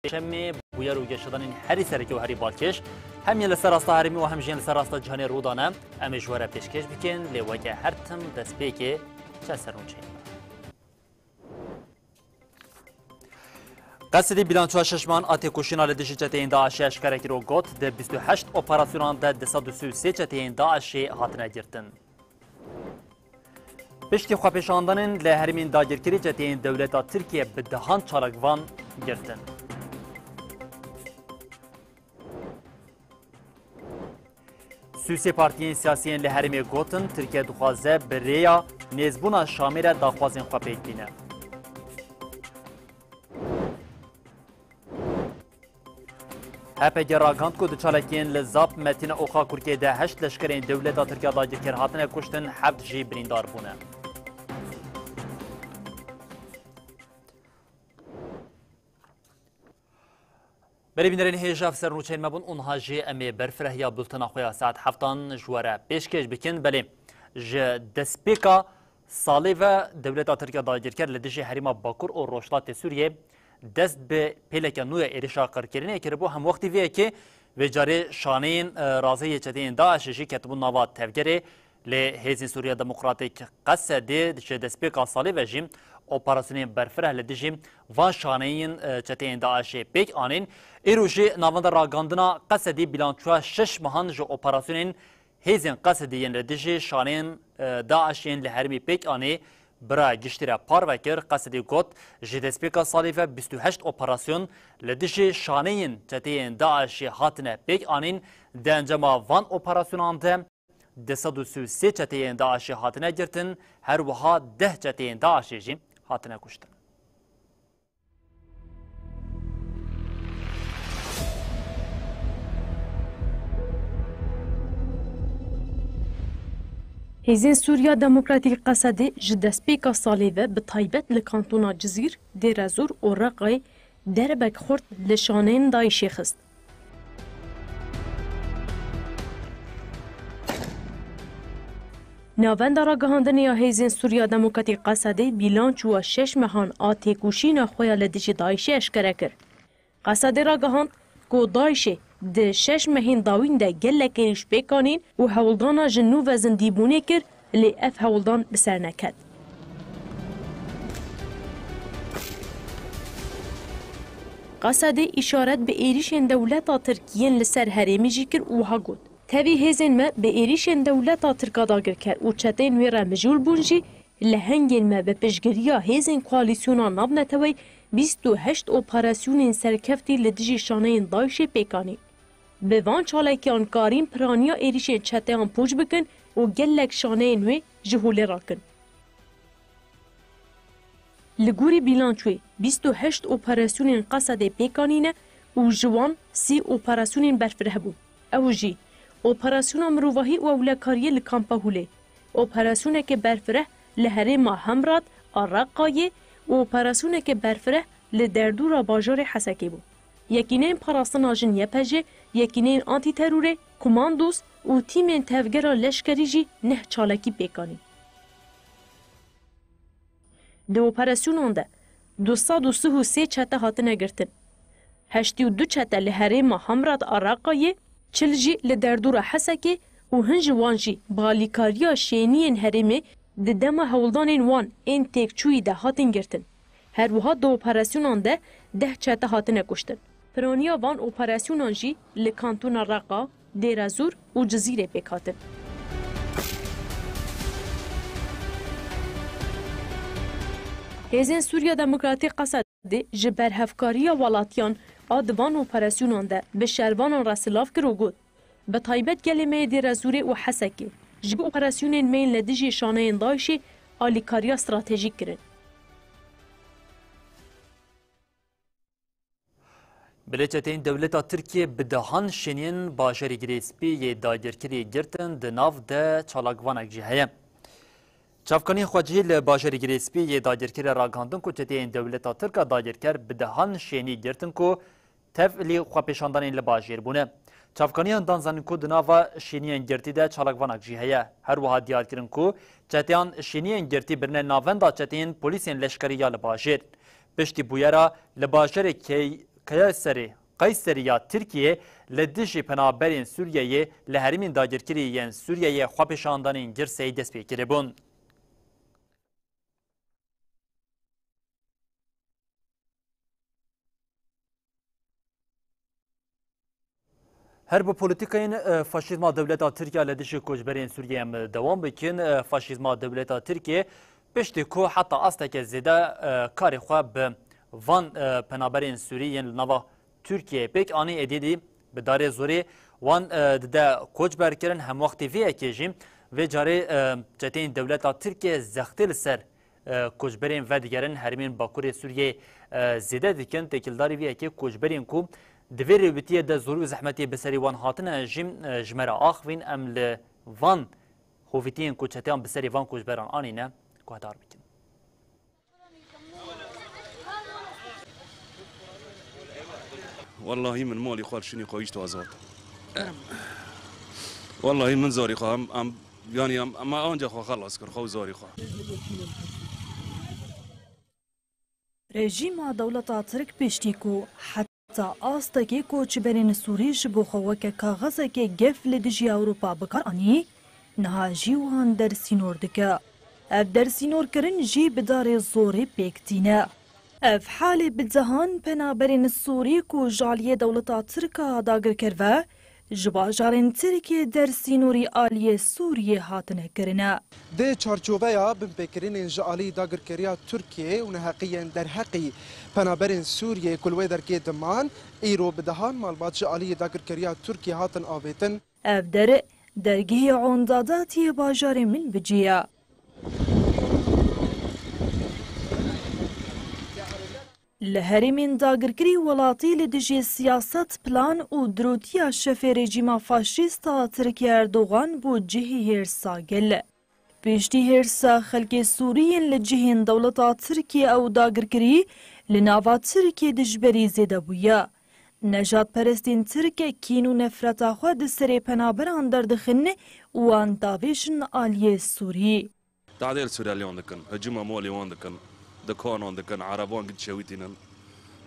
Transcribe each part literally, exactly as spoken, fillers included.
Şemê bûyer û geşedanên herî sereke û herî balkêş, hem yên li ser rasta herêmî û hem jî yên li ser rasta cîhanê rû dane. Em ê ji we re pêşkêş bikin, lê weke her tim destpêkê çend sernûçeyên me. Qesedî bilançoya şeş mehan a têkoşîna li dijî çeteyên DAIŞê eşkere kir û got, di bîst û heşt operasyonan de du sed û sî û sê çeteyên DAIŞê hatine girtin. Piştî xwepêşandanên li herêmên dagirkirî çeteyên dewleta Tirkiye bi dehan çalakvan girtin. Sûsê partiyên siyasî yên li herêmê gotin, Tirkiye dixwaze bi rêya nêzbûna Şamê re daxwazên xwe pêk bîne. H P G ragihand ku di çalakiyên li Zap, Metîna û Xakurkê de heşt leşkerên dewleta Tirkiya dagirker hatine kuştin, heft jî birîndar bûne. Belê bînerên hêja, ev ser nûçeyên me bûn û niha jî em ê berfirehiya bultena xwe ya saet heftan ji we re pêşkêş bikin. Belê, ji destpêka salê ve dewleta Tirkiya dagirker li dijî herêma Bakur û Rojhilatê Sûriyê dest bi pêleke nû ya êrişa qirkirinê kiribû. Hem wextî vê yekê vê carê şaneyên, e, razeyê çeteyên DAIŞê jî ketibûn nava tevgerê. Lê Hêzên Sûriya Demokratîk, Qesedê, ji destpêka salê ve jî operasyonên berfireh li dijî van şaneyên, e, çeteyên DAIŞê pêk anîn. Îro jî navenda ragihandina Qesedî bilançoya şeş mehan ji operasyonên hêzên Qesedê yên li dijî şaneyên, e, DAIŞê yên li herêmê pêk anî. Bira giştî re parve kir, Qesedî got, ji destpêka salê ve bîst û heşt operasyon li dijî şaneyên çeteyên DAIŞê hatine pêk anîn. Di encama van operasyonan de du sed û sî û sê çeteyên DAIŞê hatine girtin, her wiha deh çeteyên DAIŞê jî hatine kuştin. Hêzên Sûriya Demokratîk, Qesedê, ji destpêka salê ve bi taybet li kantona Cizîr, Dêrezor û Reqayê derebek xurt li şaneyên DAIŞê xist. Navenda ragihandinê ya Hêzên Sûriya Demokratîk, Qesedê, bîlançoya şeş mehan a têkoşîna xwe ya li dijî DAIŞê eşkere kir. Qesedê ragihand ku DAIŞê di şeş mehên dawîn de gelek êrîş pêk anîn û hewldana ji nû ve zindîbûnê kir, lê ev hewldan bi ser neket. Qesedê îşaret bi êrîşên dewleta Tirk yên li ser herêmê jî kir û wiha got, Tevî hêzên me bi êrîşên dewleta Tirk a dagirker û çeteyên wê re mijûl bûn jî, lehengên me bi piştgiriya hêzên koalîsyona navneteweyî bîst û heşt operasyonên serkeftî li dijî şaneyên DAIŞê pêk anîn. Bi van çalakiyan karîn piraniya êrîşên çeteyan pûç bikin û gelek şaneyên wê ji holê rakin. Li gorî bîlançoyê bîst û heşt operasyonên Qesedê pêk anîne û ji wan sî operasyonên berfireh bûn. Ew jî operasyona mirovahî û ewlekariyê li Kampa Hûlê, operasyoneke berfireh li herêma Hemrat a Reqayê û operasyoneke berfireh li derdora bajarê Hesekê bû. Yekîneyên Parastina Jin, Y P J, yekîneyên antîterorê, komandos û tîmên tevgera leşkerî jî neh çalakî pêk anîn. Di operasyonan de du sed û sî û sê çete hatine girtin. Heştê û du çete li herêma Hemrat a Reqayê, çil jî li derdora Hesekê û hin ji wan jî bi alîkariya şêniyên herêmê di dema hewldanên wan ên têkçûyî de hatin girtin. Her wiha di operasyonan de deh çete hatine kuştin. Piraniya van operasyonan jî li kantona Reqa, Dêrezor û Cizîrê pêk hatin. Hêzên Sûriya Demokratîk, Qesedê, ji berhevkariya welatiyan a di van operasyonan de bi şervanan re silav kir û got, Bi taybet gelê me yê Dêrezorê û Hesekê ji bo operasyonên me yên li dijî şaneyên DAIŞê alîkariya stratejîk kirin. Belê, çeteyên dewleta Tirkiyê bi dehan şêniyên bajarê Girê Spî yê dagirkirî girtin, di nav de çalakvanek jî heye. Çavkaniyên xwecihî li bajarê Girê Spî yê dagirkirî ragihandin ku çeteyên dewleta Tirk a dagirker bi dehan şênî girtin ku tevlî xwepêşandanên li bajêr bûne. Çavkaniyan dan zanîn ku di nava şêniyên girtî de çalakvanak jî heye. Her wiha diyar kirin ku çeteyan şêniyên girtî birine navenda çeteyên polîsên leşkerî ya li bajêr. Piştî bûyera li bajarê Key-, Kayseri, Kayseri ya Tirkiyê li dijî penaberên Sûriyeyê li herêmên dagirkirî yên Sûriyeyê xwepêşandanên girseyî dest pê kiribûn. Her bi polîtîkayên, e, faşîzma dewleta Tirkiye li dijî koçberên Sûriyê em dewam bikin. E, faşîzma dewleta Tirkiye piştî ku heta asteke zêde, e, karê xwe bi van, e, penaberên Sûrî yên li nava Tirkiyeyê pêk anî, êdî dî bi darê zorê wan, e, dide koçberkirin. Hemwextî vê yekê jî vê carê, e, çeteyên dewleta Tirkiye zextê li ser e, koçberên vedigerin herêmên Bakurê Sûriyê, e, zêde dikin. Têkildarî vê yekê koçberên ku di vê rêwîtiyê de zorî û zehmetê bi serî wan hatine jî, e, ji me re axivîn. Em li van hovîtiyên ku çeteyan bi serî van koçberan anîne guhdar bikin. Wellahî min malî xwe li şinî xwe wîşt azad. Wellahî min zarî xwe em, em, yanî em, em anca xwe xelas kir, xwe û zarî xwe. Rejîma dewleta Tirk piştî ku heta astekê koçberên Sûrî ji bo xwe weke kaxezekê gef li dijî Ewropa bi kar anî, niha jî wan dersînor dike. Ev dersînorkirin jî bi darê zorê pêk tîne. Ev halê bi dehan penaberên Sûrî ku ji aliyê dewleta Tirk a dagirker ve ji bajarên Tirkiyê dersînorî aliyê Sûriyê hatine kirine. Di çarçoveya binpêkirinên ji alî dagirkeriya Tirkiyê û neheqiyên derheqî penaberên Sûriyê ku li wê derkê diman, îro bi dehan malbat ji alî dagirkeriya Tirkiyê hatin avêtin. Ev der dergehê Ondadatiyê bajarê Minbicê ye. Li herêmên dagirkirî welatî li dijî siyaset, plan û dirûtiya şefê rejîma faşîst a Tirkiye Erdogan bû cihê hêrsa gel. Piştî hêrsa xelkê Sûrî yên li cihên dewleta Tirkiye ew dagirkirî li nava Tirkiyê dijberî zêde bûye. Nejadperestên Tirk kîn û nefreta xwe di serê penaberan derdixin û wan davêjin aliyê Sûrî. Tehdê li Sûreliyan dikin, hicûma malê wan dikin, dikanan dikin, ereban dişewitînin.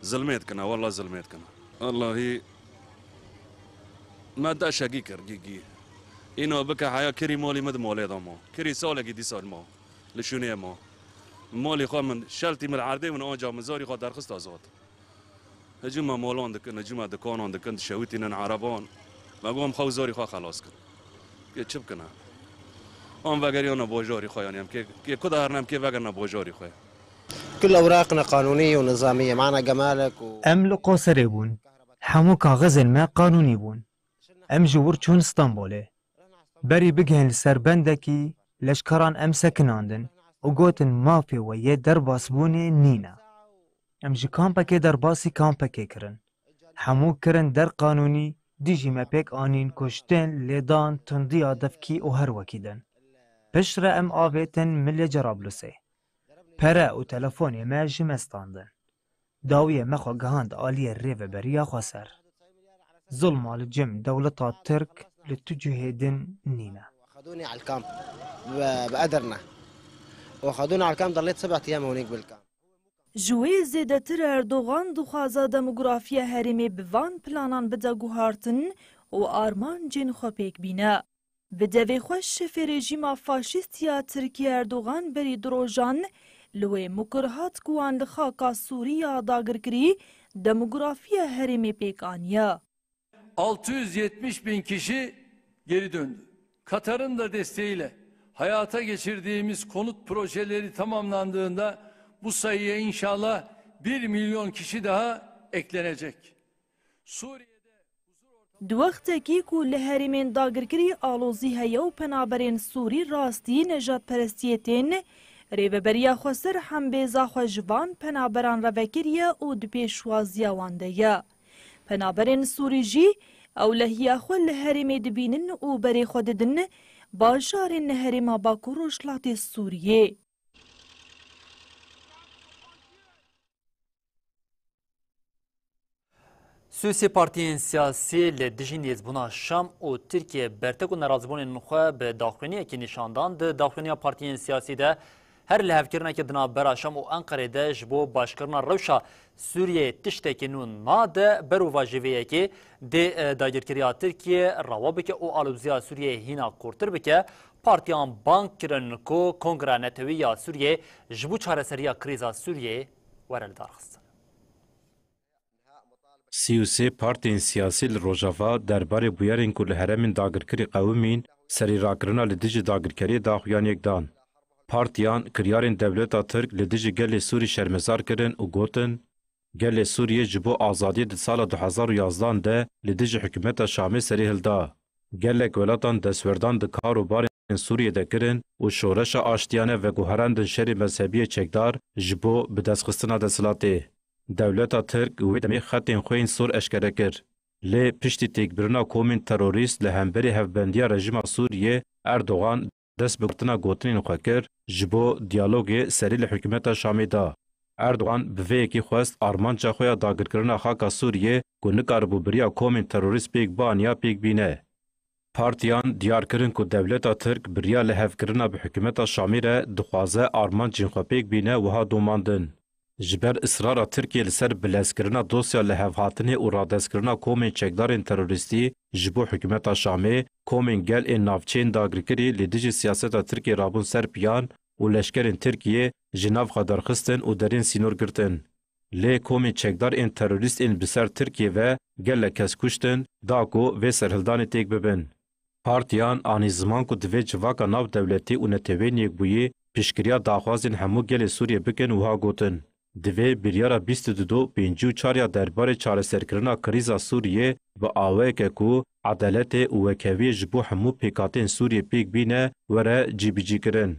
Zilmê dikine, wella zilmê dikine. Wellahî me deşegî kir, gî gî. Îna bike heya kirî malî min di malê de ma. Kirî salekî dîsa ma. Li şûnê ma. Malî xwe min şeltî min erdê min anca min zarî xwe derxist azad. Hicûma malan dikin, hicûma dikanan dikin, dişewitînin ereban. Me got em xwe û zarî xwe xelas kin. Kê çi bikine? Em vegeriyana bajarî xwe, yanî em kê, kê ku de herine em kê vegerine bajarî xwe. كل أوراقنا قانونية ونظامية، معنا جمارك و Em li Qoserê bûn. Hemû kaxizên me qanûnî bûn. Em ji wir çûn Stenbolê. Berî bigihên li ser bendekî, leşkeran em sekinandin û gotin mafê we yê derbasbûnê nîne. Em ji kampekê derbasî kampekê kirin. Hemû kirin der qanûnî, dijî me pêk anîn kuştin, lêdan, tundiya devkî û her wekî din. Piştre em avêtin milê Cerablusê. Pere û telefonê me ji me standin. Dawiyê me xwe gihand aliyê rêveberiya xweser. Zulma li cem dewleta Tirk li tu cihê din nîne. وأخذوني على الكامب ب-، بأدرنة. وأخذوني على الكامب، ضليت سبعة أيام هونيك بالكامب. Ji wê zêdetir Erdogan dixwaze demografiya herêmê bi van planan bide guhartin û armancên xwe pêk bîne. Bi devê xwe şefê rejîma faşîst ya Tirkiye Erdogan berî du rojan li wê mukir hat ku wan li xaka Sûrî ya dagirkirî demografiya herêmê pêk aniye. Altı yüz yetmiş bin kişi geri döndü. Katar'ın da desteğiyle hayata geçirdiğimiz konut projeleri tamamlandığında bu sayıya inşallah bir milyon kişi daha eklenecek. Suriye'de Di wextekî ku li herêmên dagirkirî alozî heye û penaberên Sûrî rastî nejadperestiyê tên, Rêveberiya Xweser hembêza xwe ji van penaberan re vekiriye û di pêşwaziya wan de ye. Penaberên Sûrî jî ewlehiya xwe li herêmê dibînin û berê xwe didin bajarên li herêma Bakur Rojhilatê Sûriyê. Sê partiyên siyasî li dijî nêzbûna Şam û Tirkiye bertek û nerazîbûnên xwe bi daxuyaniyekî nîşan dan. Di daxuyaniya partiyên siyasî de Her lihevkirineke di navbera Şam û Enqerê de ji bo başkirina rewşa Sûriyeyê tiştekî nû nade, berovajî vê yekê dê, e, dagirkeriya Tirkiyê rewa bike û aloziya Sûriyeyê hîna kûrtir bike. Partiyan bang kirin ku Kongreya Netewî ya Sûriyeyê ji bo çareseriya krîza Sûriyeyê were lidarxistin. Sî û sê partiyên siyasî li Rojava derbarê bûyerên ku li herêmên dagirkirî qewimîn, serî rakirina li dijî dagirkeriyê daxuyan yek dan. Partiyan kiryarên dewleta Tirk li dijî gelê Sûrî şermezar kirin û gotin, gelê Sûriyê ji bo azadiyê di sala du hezar û yazdan de li dijî hikûmeta Şamê serî hilda. Gelek welatan destwerdan di kar û barên Sûriyê de kirin û şoreşa aştiyane veguherandin şerê mezhebiyê çekdar ji bo bidestxistina desthilatê. Dewleta Tirk wê demê xetên xwe yên sor eşkere kir. Lê piştî têkbirina komên terorîst li hemberî hevbendiya rejîma Sûriyê, Erdogan dest bi guhertina gotinên xwe kir, ji bo diyalogê serî li hikûmeta Şamê da. Erdogan bi vê yekê xwest armanca xwe ya dagirkirina xaka Sûriyê ku nikaribû bi riya komên terorîst pêk bianiya, pêk bîne. Partiyan diyar kirin ku dewleta Tirk bi riya lihevkirina bi hikûmeta Şamê re dixwaze armancên xwe pêk bîne, wiha domandin. Ji ber israra Tirkiyê li ser bilezkirina dosya lihevhatinê û radestkirina komên çekdarên terorîstî ji bo hikûmeta Şamê, komên gel ên navçeyên dagirkirî li dijî siyaseta Tirkiyê rabûn ser piyan û leşkerên Tirkiyê ji nav xwe derxistin û derên sînor girtin. Lê komên çekdar ên terorîst ên bi ser Tirkiyê ve gelek kes kuştin, da ku vê serhildanê têk bibin. Partiyan anî ziman ku divê civaka navdewletî û Neteweyên Yekbûyî piştgiriya daxwazên hemû gelê Sûriyê bikin, wiha gotin, divê biryara bîst û du pêncî û çar ya derbarê çareserkirina krîza Sûriyê bi awayeke ku edaletê û wekheviyê ji bo hemû pêkhateyên Sûriyê pêk bîne, were cîbicîkirin.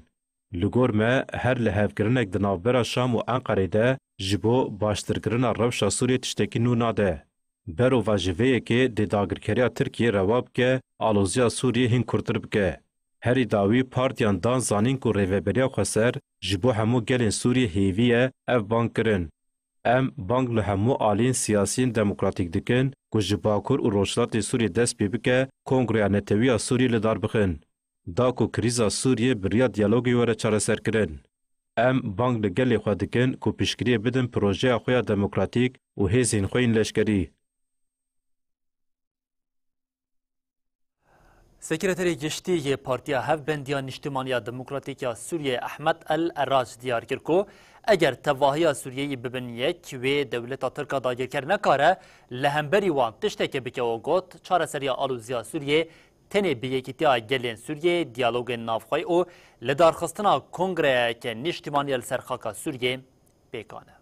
Li gor me, her lihevkirinek di navbera Şam û Enqerê de ji bo baştirkirina rewşa Sûriyê tiştekî nû nade. Berovajî vê yekê dê dagirkeriya Tirkiyê rewa bike, aloziya Sûriyê hîn kurtir bike. Herî dawî partiyan dan zanîn ku Rêveberiya Xweser ji bo hemû gelên Sûriyê hêvî ye, ev bang kirin. Em bang li hemû aliyên siyasiyên demokratîk dikin ku ji Bakur û Rojhilatê Sûriyê dest pê bike, Kongreya Netewî ya Sûriyê li dar bixin. Da ku krîza Sûriyê bi riya diyalogê were çareserkirin. Em bang li gelê xwe dikin ku piştgiriyê bidin projeya xwe ya demokratîk û hêzên xwe yên leşkerî. Sekreterê Giştî yê Partiya Hevbendiya Niştimanî ya Demokratîk ya Sûriyeyê Ehmed El Erac diyar kir ku eger tevahiya Sûriyeyî bibin yek, wê dewleta Tirk a dagirker nekare li hemberî wan tiştekê bike û got, çareseriya aloziya Sûriyê tenê bi yekîtiya gelên Sûriyê, diyalogên navxweyî û lidarxistina kongreyeke niştimanî li ser xaka Sûriyê pêkan e.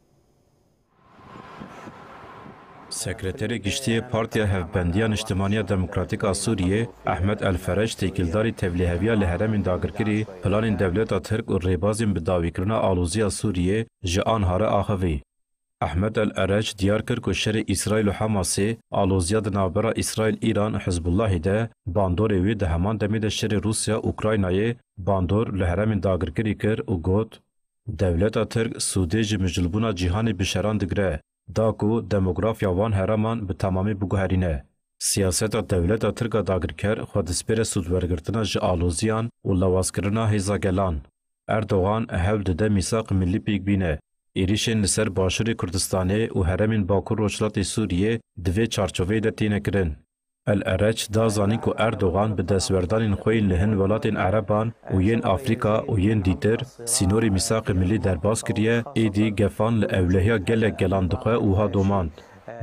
Sekreterê Giştî yê Partiya Hevbendiya Niştimanî ya Demokratîk a Sûriyê, Ehmed El Ferec, têkildarî tevlîheviya li herêmên dagirkirî, planên dewleta Tirk û rêbazên bi dawîkirina aloziya Sûriyê ji Anharê axivî. Ehmed El Erec diyar kir ku şerê Îsraîl û Hamasê, aloziya di navbera Îsraîl, Îran û Hizbullahê de, bandorê wê di heman demê de şerê Rûsya û Ukraynayê, bandor li herêmên dagirkirî kir û got, dewleta Tirk sûdê ji mijilbûna cîhanê bi şeran digire, da ku demografiya wan herêman bi temamî biguherîne. Siyaseta dewleta Tirk a dagirker xwe dispêre sûdwergirtina ji aloziyan û lawazkirina hêza gelan. Erdogan hewl dide mîsaq millî pêk bîne. Êrîşên li ser Başûrê Kurdistanê û herêmên Bakur Rojhilatê Sûriyê di vê çarçoveyê de têne kirin. El Ereç da zanîn ku Erdogan bi destwerdanên xwe yên li hin welatên Ereban û yên Afrîka û yên dîtir sînorê mîsaqê millî derbas kiriye, êdî gefan li ewlehiya gelek gelan dixwe û wiha domand,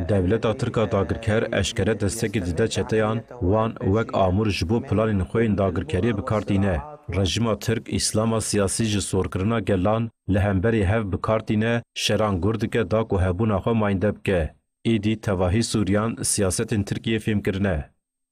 dewleta Tirk a dagirker eşkere destekê dide çeteyan wan wek amûr ji bo planên xwe yên dagirkeriyê bi kar tîne. Rejîma Tirk îslama siyasî ji sorkirina gelan li hemberî hev bi kar tîne, şeran gur dike da ku hebûna xwe mayînde bike. Êdî tevahî Sûriyan siyasetên Tirkiyê fêm kirine.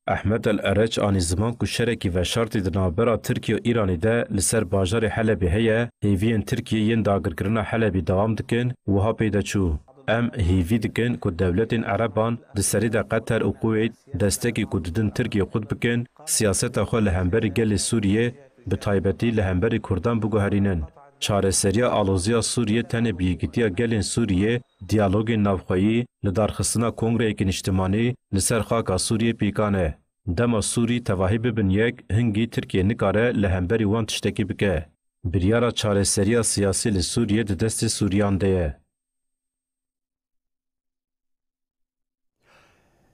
Ehmed El Ereç anî ziman ku şerekî veşartî di navbera Tirkiye û Îranê de li ser bajarê Helebê heye, hêviyên Tirkiyê yên dagirkirina Helebê dewam dikin, wiha pê de çû, em hêvî dikin ku dewletên Ereban, di serî de Qeter û Kuweyt, destekî ku didin Tirkiyê qut bikin, siyaseta xwe li hemberî gelê Sûriyê, bi taybetî li hemberî Kurdan biguherînin. Çareseriya aloziya Sûriyê tenê bi yekîtiya gelên Sûriyê, diyalogên navxweyî, lidarxistina kongreyeke niştimanî li ser xaka Sûriyê pêkan e. Dema Sûrî tevahî bibin yek, hingî Tirkiye nikare li hemberî wan tiştekî bike. Biryara çareseriya siyasî li Sûriyê di destê Sûriyan de ye.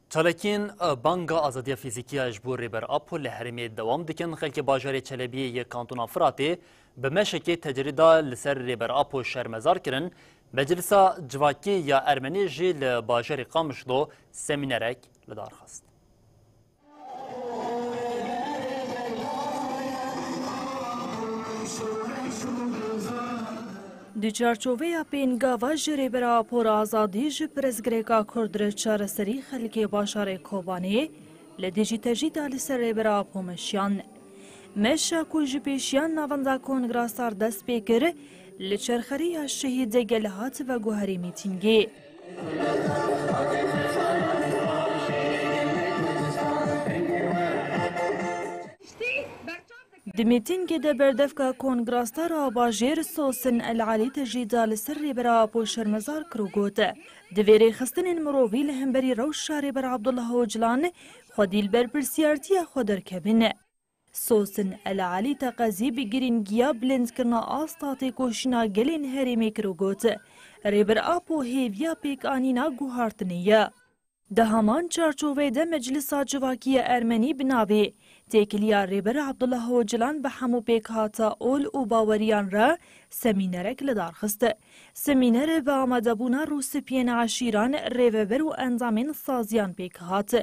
Çalakiyên, e, banga azadiya fîzîkî ya ji bo Rêber Apo li herêmê dewam dikin. Xelkê bajarê Çelebiyê yê Kantona Firatê bi meşekê tecrîda li ser Rêber Apo şermezar kirin. Meclisa Civakî ya Ermenî jî li bajarê Qamişlo semînerek li dar xist. Di çarçoveya pêngava ji Rêbera Apo re azadî ji pirsgirêka Kurd re çareserî xelkê bajarê Kobanê li dijî tecrîda li ser Rêbera Apo meşiyan. Meşa ku ji pêşiya navenda Kongra Star dest pê kir, li Çerxerî ya Şehîdê Gel hat veguherî mîtîngê. Di mîtîngê de berdevka Kongra Star a bajêr Sosin El Elî tecrîda li ser Rêbera Apo şermezar kir û got, divê rêxistinên mirovî li hemberî rewşa Rêber Abdullah Ocalan xwedî li berpirsiyartiya xwe derkevin. Sosin El Elî teqezî bi girîngiya bilindkirina asta têkoşîna gelên herêmê kir û got, Rêber Apo hêviya pêkanîna guhartinê ye. Di heman çarçoveyê de Meclisa Civakî ya Ermenî bi navê Têkiliya Rêber Abdullah Ocalan bi hemû pêkhata ol û baweriyan re semînerek li dar xist. Semînerê bi amadebûna rûspiyên eşîran, rêveber û endamên saziyan pêk hat.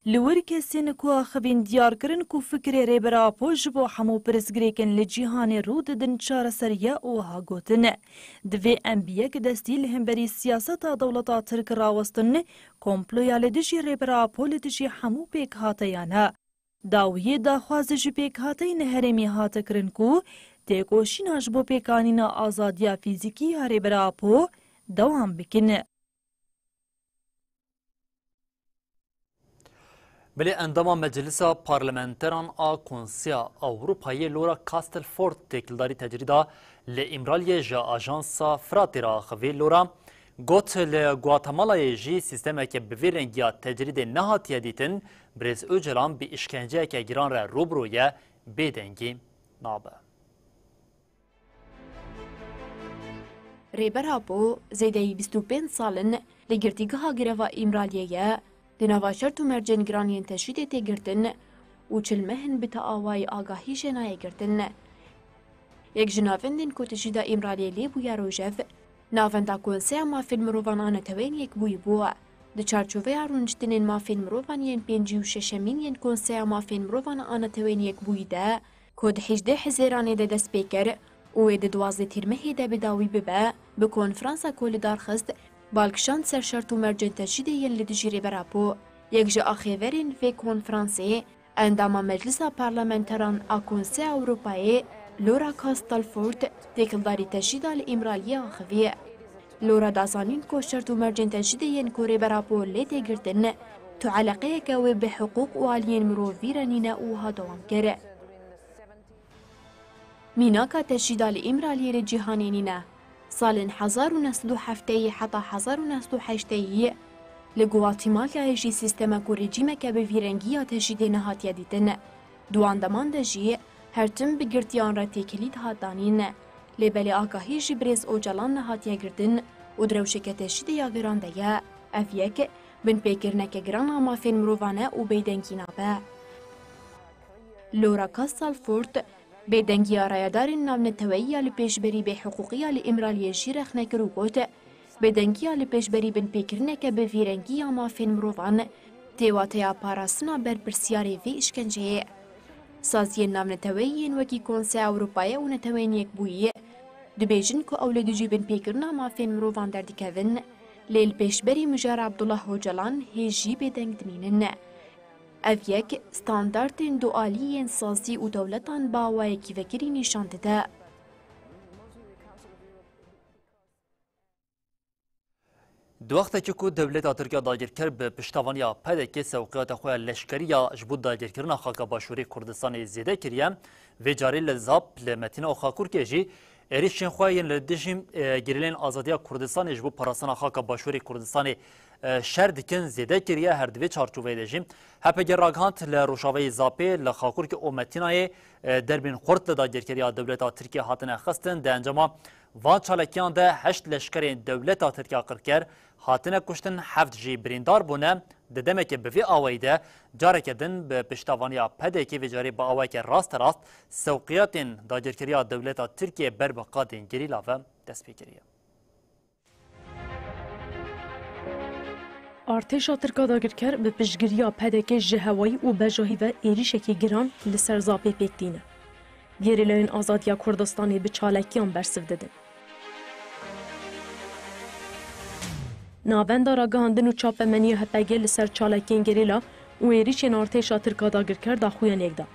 Li wir kesên ku axivîn diyar kirin ku fikrê Rêber Apo ji bo hemû pirsgirêkên li cîhanê rû didin çareser ye û wiha gotin, divê em bi yek destî li hemberî siyaseta dewleta Tirk rawestin, komploya li dijî Rêber Apo li dijî hemû pêkhateyan e. Dawiyê daxwaz ji pêkhateyên herêmî hate kirin ku têkoşîna ji bo pêkanîna azadiya fîzîkî ya Rêber Apo dewam bikin. Belê endama Meclisa Parlamenteran a Konseya Ewropayê Laura Castelfort têkildarî tecrîda li Îmraliyê ji Ajansa Firatê re axivî. Laura got, li Guatemalayê jî sîstemeke bi vî rengiya tecrîdê nehatiye dîtin, Birêz Ocalan bi îşkenceyeke giran re rû bi rû ye, bêdengî nabe. Rêber Apo zêdeyî bîst û pênc sal in li girtîgeha greva Îmraliyê ye, di nava şert û mercên giran yên teşhîdê tê girtin û çil meh in bi ti awayî agahî jê nayê girtin. Yek ji navendên ku teşhîda Îmraliyê lê bûye rojev, navenda Konseya Mafên Mirovan a Neteweyên Yekbûyî bû. Di çarçoveya rûniştinên mafên mirovan yên pêncî û şeşemîn yên Konseya Mafên Mirovan a Neteweyên Yekbûyî de, ku di hejdê Hizêranê de dest pê kir û wê di duwazdeh Tîrmehê de bi dawî bibe, bi konferansa ku li dar xist, bal kişand ser şert û mercên tecrîdê yên li dijî Rêber Apo. Yek ji axêverên vê konferansê, endama Meclisa Parlamenteran a Konseya Ewropayê, Laura Castelfort, têkildarî tecrîda li Îmraliyê axivî. Laura da zanîn ku şert û mercên tecrîdê yên ku Rêber Apo lê tê girtin, tu eleqeyeke wê bi hiqûq û aliyên mirovî re nîne û wiha dewam kir. Mînaka tecrîda li Îmraliyê li cîhanê nîne. Salên hezar û neh sed û hefteyî heta hezar û neh sed û heşteyî li Guatemalayê jî sîstemek û rejîmeke bi vî rengî ya tecrîdê nehatiye dîtin. Di wan deman de jî her tim bi girtiyan re têkilî dihat danîn. Lê belê agahî ji birêz Ocalan nehatiye girtin û di rewşeke tecrîdê ya giran de ye. Ev yek binpêkirineke giran a mafên mirovan e û bêdengî nabe. Laura Castelfort, bêdengiya rayedarên navneteweyî ya li pêşberî bêhiqûqiya li Îmraliyê jî rexne kir û got, bêdengiya li pêşberî binpêkirineke bi vî rengî ya mafên mirovan tê wateya parastina berpirsiyarê vê îşkenceyê. Saziyên navneteweyî yên wekî Konseya Ewropayê û Neteweyên Yekbûyî dibêjin ku ew li dijî binpêkirina mafên mirovan derdikevin, lê li pêşberî mijara Abdullah Ocalan hê jî bêdeng dimînin. Ev yek standartên dualî yên sazî û dewletan bi awayekî vekirî nîşan dide. Di wextekî ku dewleta Tirk ya dagirker bi piştevaniya P D K sewqiyata xwe ya leşkerî ya ji bo dagirkirina xaka Başûrê Kurdistanê zêde kiriye, vê carê li Zap, li Metîna Oxakurkê jî êrişên xwe yên li dijî, e, gerîlên azadiya Kurdistanê ji bo parastina xaka Başûrê Kurdistanê e, şer dikin zêde kiriye. Her di vê çarçoveyê de jî H P G ragihand li Rojavayê Zapê, li Xakurkê û Metînayê, e, derbên xurt li dagirkeriya dewleta Tirkiyê hatine xistin. Di encama van çalakiyan de heşt leşkerên dewleta Tirkiya qirker hatine kuştin, heft jî birîndar bûne. Di demeke bi vî awayî de careke din bi piştevaniya P D K vê carê bi awayeke rasterast sewqiyatên dagirkeriya dewleta Tirkiyê ber bi qadên gerîla ve dest pê kiriye. Artêşa Tirk a dagirker bi piştgiriya P D K ji hewayî û bejahî ve êrîşekî giran li ser Zapê pêk tîne. Gerîlayên Azadiya Kurdistanê bi çalakiyan bersiv didin. Navenda Ragihandin û Çapemeniya H P G li ser çalakiyên gerîla û êrîşên artêşa Tirk a dagirker daxuyaniyek da.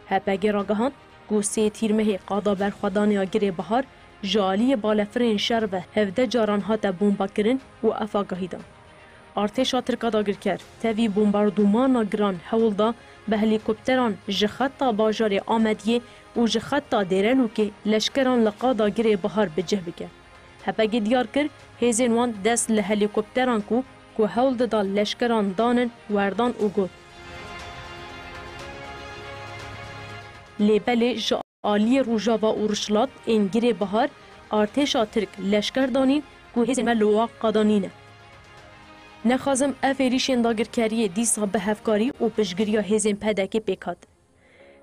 H P G ragihand ku sê Tîrmehê qada berxwedanê ya Girê Bihar ji aliyê balefirên şer ve hevdeh caran hate bombakirin û ev agahî da. Artêşa Tirk a dagirker tevî bombardûmana giran hewl da bi helîkopteran ji xeta bajarê Amediyê û ji xeta Dêrelûkê leşkeran li qada Girê Bihar bi cih bike. H P G diyar kir, hêzên wan dest li helîkopteran ku, ku hewl dida leşkeran danin, werdan û got, Lê belê ji aliyê Rojava û Rojhilat ên Girê Bihar artêşa Tirk leşker danîn ku hêzên me li wan qada nîne. Nexwazim ev êrîşên dagirkeriyê dîsa bi hevkarî û piştgiriya hêzên P D K pêk hat.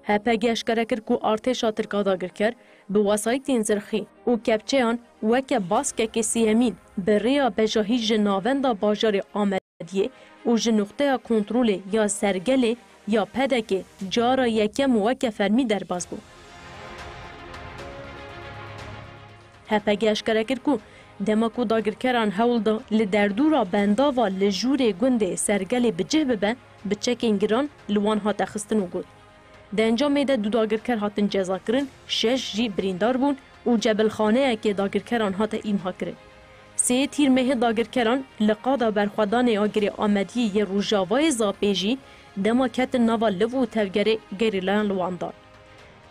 H P G eşkere kir ku artêşa Tirk a dagirker bi wesayîtên zirxî û kepçeyan weke baskekê sêyemîn bi rêya bejahî ji navenda bajarê Amediyê û ji nuqteya kontrolê ya Sergelê ya P D K cara yekem weke fermî derbas bû. H P G eşkere kir ku dema ku dagirkeran hewl da li derdora bendava li jûrê gundê Sergelê bi cih bibe, bi çekên giran li wan hate xistin û got, Di encamê de du dagirker hatin cezakirin, şeş jî birîndar bûn û cebilxaneyeke dagirkeran hate îmha kirin. Sê Tîrmehê dagirkeran li qada berxwedanê ya Girê Amediyê yê Rojavayê Zapê jî dema ketin nava liv û tevgerê gerîlayan li wan dan.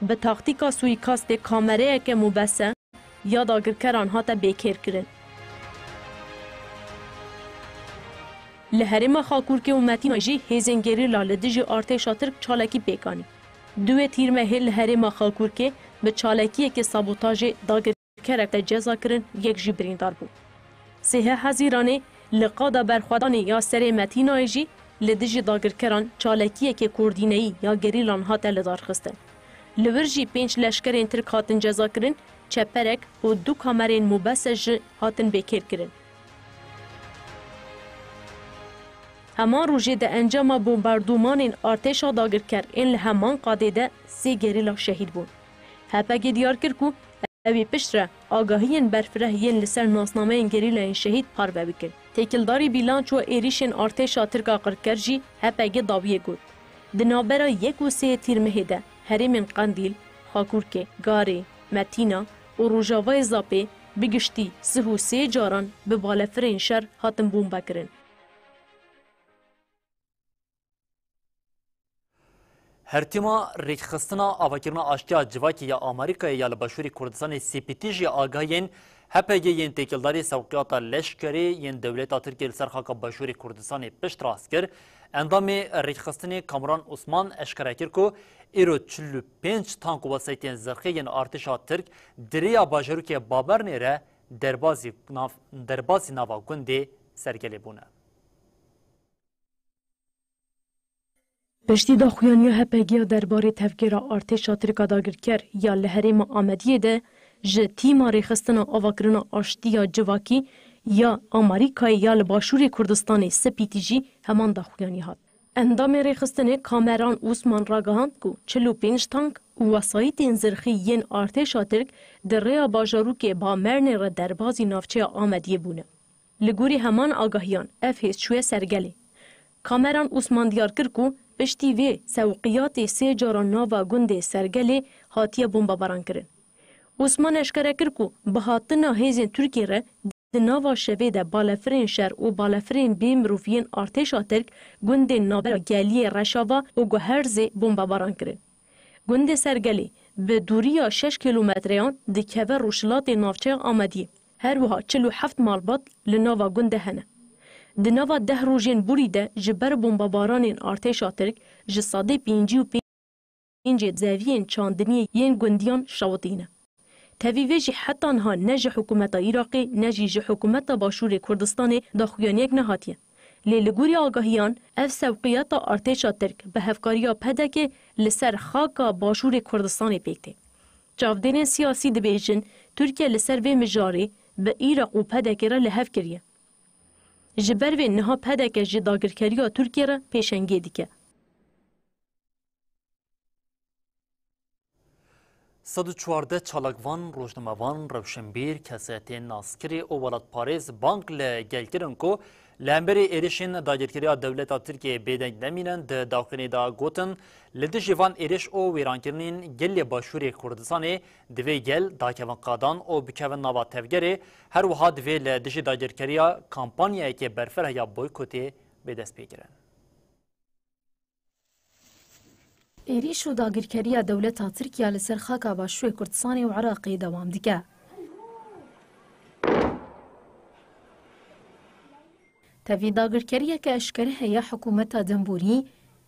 Bi taktîka suîkastê kamereyeke mobese ya dagirkeran hate bêkêrkirin. Li herêma Xakurkê û Metîna jî hêzên gerîla li dijî artêşa Tirk çalakî pêk anî. Duwê Tîrmehê li herêma Xakurkê bi çalakiyeke sabotajê dagirkerek te ceza kirin, yek jî birîndar bû. Sêhe Hezîranê li qada berxwedanê ya Serê Metînayê jî li dijî dagirkeran çalakiyeke koordîneyî ya gerîlan hate lidarxistin. Li wir jî pênc leşkerên Tirk hatin cezakirin, çeperek û du kamerên mobese jî hatin bêkêrkirin. Heman rojê di encama bombardûmanên artêşa dagirker ên li heman qadê de sê gerîla şehîd bûn. H P G diyar kir ku ew ê piştre agahiyên berfireh yên li ser nasnameyên gerîlayên şehîd parve bikin. Têkildarî bîlançoya êrîşên artêşa Tirk a qirker jî H P G dawiyê got, Di navbera yek û sê Tîrmehê de herêmên Qendîl, Xakurkê, Garê, Metîna û Rojavayê Zapê bi giştî sih û sê caran bi balefirên şer hatin bombekirin. Her tîma rêkxistina avakirina aştiya civakê ya Amerîkayê ya li Başûrê Kurdistanê C P T jî agahiyên H P G yên têkildarî sewqiyata leşkerî yên dewleta Tirkiyê li ser xaka Başûrê Kurdistanê piştrast kir. Endamê rêkxistinê Kamuran Osman eşkere kir ku îro çil û pênc tank û wesayîtên zirxê yên artêşa Tirk di rêya bajarokê Bamernê re derbazî nav-, derbazî nava gundê Sergelê bûne. Piştî daxuyaniya H P G ya derbarê tevgera artêşa Tirk a dagirker ya li herêma Amediyê de ji tîma rêxistina avakirina aştiya civakî ya Amerîkayê ya li Başûrê Kurdistanê, C P T, jî heman daxuyanî hat. Endamê rêxistinê Kameran Usman ragihand ku çil û pênc tank û wesayîtên zirxî yên artêşa Tirk di rêya bajarokê Bamernê re derbazî navçeya Amediyê bûne. Li gorî heman agahiyan, ev hêz çûye Sergelê. Kameran Usman diyar kir ku piştî vê sewqiyatê sê caran nava gundê Sergelê hatiye bombebaran kirin. Usman eşkere kir ku bi hatina hêzên Tirkiyê re di nava şevê de balefirên şer û balefirên bê mirov yên artêşa Tirk gundên navbera Geliyê Reşava û Guherzê bombebaran kirin. Gundê Sergelê bi dûriya şeş kîlometreyan dikeve rojhilatê navçeya Amediyê. Her wiha çil û heft malbat li nava gund de hene. Di nava deh rojên borî de ji ber bombebaranên artêşa Tirk ji sedê pêncî û pêncê zeviyên çandiniyê yên gundiyan şewitîne. Tevî vê jî heta niha ne ji hikûmeta Iraqê ne jî ji hikûmeta Başûrê Kurdistanê daxuyaniyek nehatiye. Lê li gorî agahiyan, ev sewqiyeta artêşa Tirk bi hevkariya P D K'ê li ser xaka Başûrê Kurdistanê pêk tê. Çavdêrên siyasî dibêjin, Tirkiye li ser vê mijarê bi Iraq û P D K'ê re li hev kiriye. Ji ber vê niha P D K ji dagirkeriya Tirkiyê re pêşengiyê dike. Sed û çardeh çalakvan, rojnamevan, rewşenbîr, kesayetên naskirî û welatparêz bang li gel kirin ku li hemberî êrişên dagirkeriya dewleta Tirkiyeyê bêdeng nemînin. Di daxuyaniyê de gotin, li dijî van êriş û wêrankirinên gelê Başûrê Kurdistanê divê gel dakevin qadan û bikevin nava tevgerê, her wiha divê li dijî dagirkeriya kampanyayeke berfireh ya boykotê bê destpêkirin. Êrîş û dagirkeriya dewleta Tirk ya li ser xaka Başûrê Kurdistanê û Iraqê dewam dike. Tevî dagirkeriyeke eşkere heye hikûmeta demborî